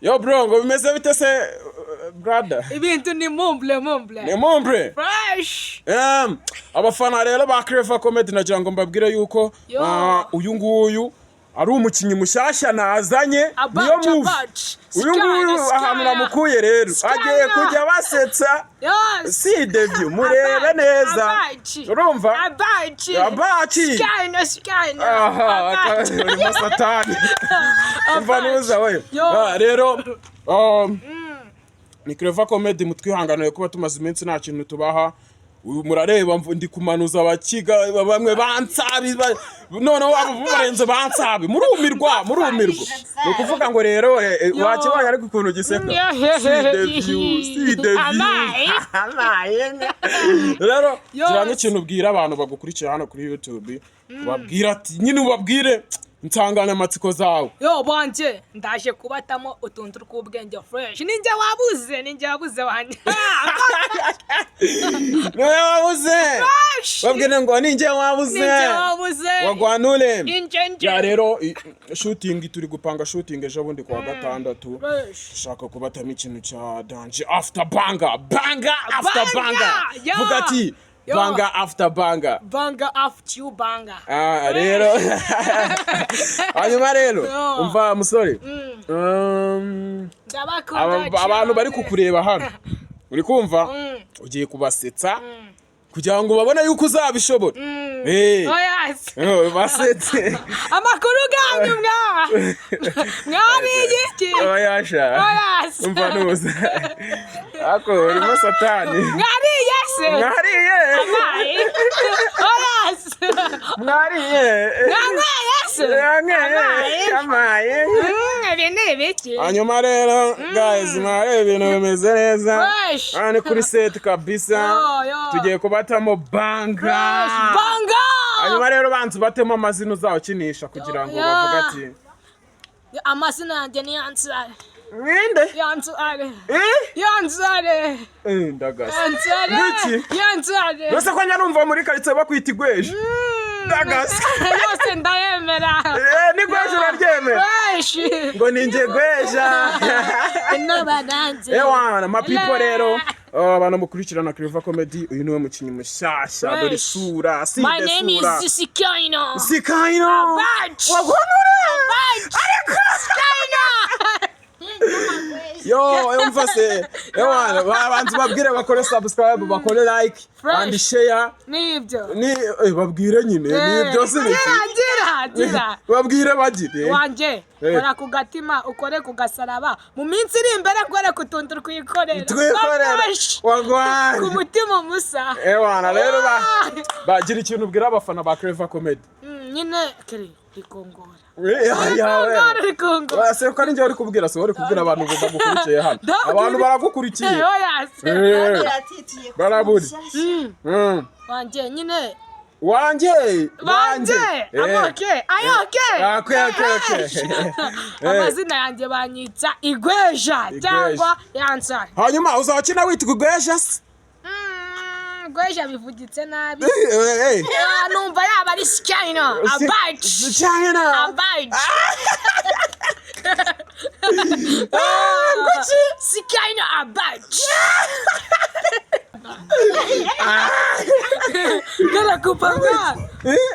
Yo bro, ngo bimeze bite se, brother? Ibintu ni mumble mumble. Ni mumble. Fresh. Abafana rero ba Clever Comedy, nagira ngo mbabwire yuko Yo. Uyu nguyu ari umukinnyi mushyashya nazanye, niyo Abaci movie. Abaci. Uyu nguyu ahantu namukuye rero agiye kujya basetsa. Yes. Si debut, murebe neza. Abaci. Urumva? Abaci. Abaci. Skyna skyna. Aha, Abaci. urimo satani. Umva nuza we. Yo. Rero ni Clever Comedy, mutwihanganiye kuba tumaze iminsi nta kintu tubaha. Uyu murareba ndi kumanuza abakiga bamwe bansabi, noneho waba barenze bansabi, murumirwa, murumirwa. Ni ukuvuga ngo rero Yo. wakibonye ariko ukuntu giseka. Si debut, si debut. Amaye. Amaye. Rero Yo. gira nk'ikintu ubwira abantu bagukurikira hano kuri YouTube, ubabwira ati nyine ubabwire insanganyamatsiko zawe. Yo banje, ndaje kubatamo utuntu tw'ubwenge fresh. Ninjye wabuze, ninjye wabuze wanjye. Niwe wabuze. Fresh. Babwire ngo ninjye wabuze. Ninjye wabuze. Wagwanure. Inje nje. Ya rero shooting, turi gupanga shooting ejo bundi kuwa gatandatu. Fresh. Dushaka kubatamo ikintu cya danger after banger, banger after Banger! banger. Ya! Vuga ati Yo. banger after banger. Banger after you banger. Ah, rero hanyuma rero Yo. umva musore, Ndabakunda abantu bari cyane. kukureba hano, uri kumva, ugiye kubasetsa kugira ngo babone yuko uzabishobora. Oh yes. Basetse. Amakuru ganyu mwa. Mwariye iki? Oya sha. Oh yes. Umva nuza ako urimo satani. Mwariye se? Mwariye. Amaye. Oh yes. Mwariye. Mwanyweye se? Mwanyweye. Amaye. Ibi ni ibiki? Hanyuma rero guys, mwareba ibintu bimeze neza. Fresh. Aha ni kuri set kabisa. Yo, yo. Tugiye kubatamo banger. Fresh. Banger. Hanyuma rero banza ubatemo amazina uzawukinisha kugira ngo Yo. bavuge ati Amazina yanjye ni Yansare. Ninde? Yansare. Eh? Yansare. Eh, ndagasa. Yansare. Ngiki? Yansare. Uretse ko njya numva muri karitsiye bakwita igweje. Ndagasa. Yose ndayemera. Eh, n'igweje uraryemera? Fresh. Ngo ni njye gweja. N'abadanze. Ewana, ma people rero, abantu mukurikirana Clever Comedy, uyu niwe mukinnyi mushyashya, dore Fresh. isura, si My name isura. is Sikaino. Sikaino. Abaci. Wagonura. Abaci. Sikaino. Yo, umva se. Ewana, babanza babwire bakore subscribe, bakore like Fresh. and share. Nibyo. Ni babwire nyine, ni byose biki. Gira, gira, gira. Babwire bagire. Wanje, Eh. kora ku gatima, ukore ku gasaraba, mu minsi iri imbere nkore ku tuntu twikorera. Twikorera. Fresh. Wagwan. Ku mutima musa. Ewana, rero ba Ah. bagira ikintu ubwira abafana ba Clever Comedy. Nyine kiri rikongora. Yawe. Rikongora. Wase ko ari njye uri kubwira, si wowe uri kubwira abantu bagukurikiye hano. Ndabwira. Abantu baragukurikiye. Oya se. Baraburi. Wanje nyine. Wanjye. Banje. Amoke. Ayoke. Okay. Amazina yanjye banyita Igweja cyangwa Yansare. Hanyuma uzakina witwa Igweja se? Gweja bivugitse nabi. Eh, eh. Ah, numva yaba ari Sikaino. Abaci. China. Abaci. Ah, nguki? Sikaino Abaci. Gara kupanga. Eh?